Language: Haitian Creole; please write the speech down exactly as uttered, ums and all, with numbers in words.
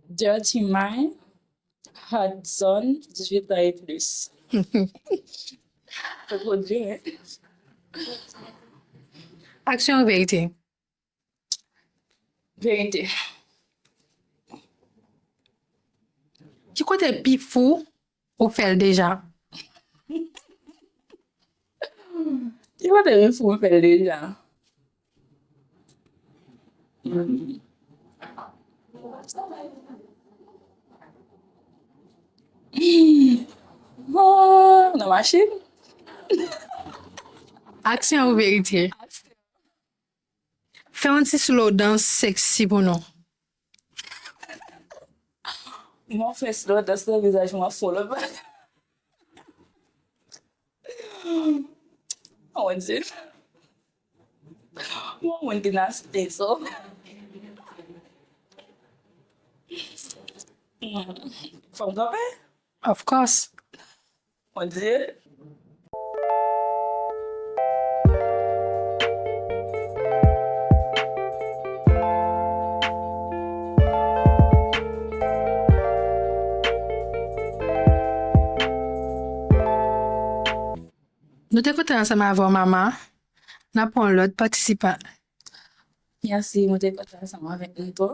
Dirty Mind, Hot Zone, dizuit an e plis. Se twò di, wi. Aksyon ou verite? Verite. Ki kote pi fou ou fè l deja? Ki kote pi fou ou fè l deja? Hmm. Hmm. Bon, nan machin. Aksyon ou verite? Fè yon ti slow dance sexy pou nou. Mwen fè slow dance nan vizaj mwen fò lòt bagay. Oh mon Dieu. Mwen moun ki nasty so. Fò m kanpe? Of course. Mon Dieu. Nou te kontan ansanm avè w, Mama. N ap pran yon lòt patisipan. Mèsi, mwen te kontan ansanm avèk nou tou.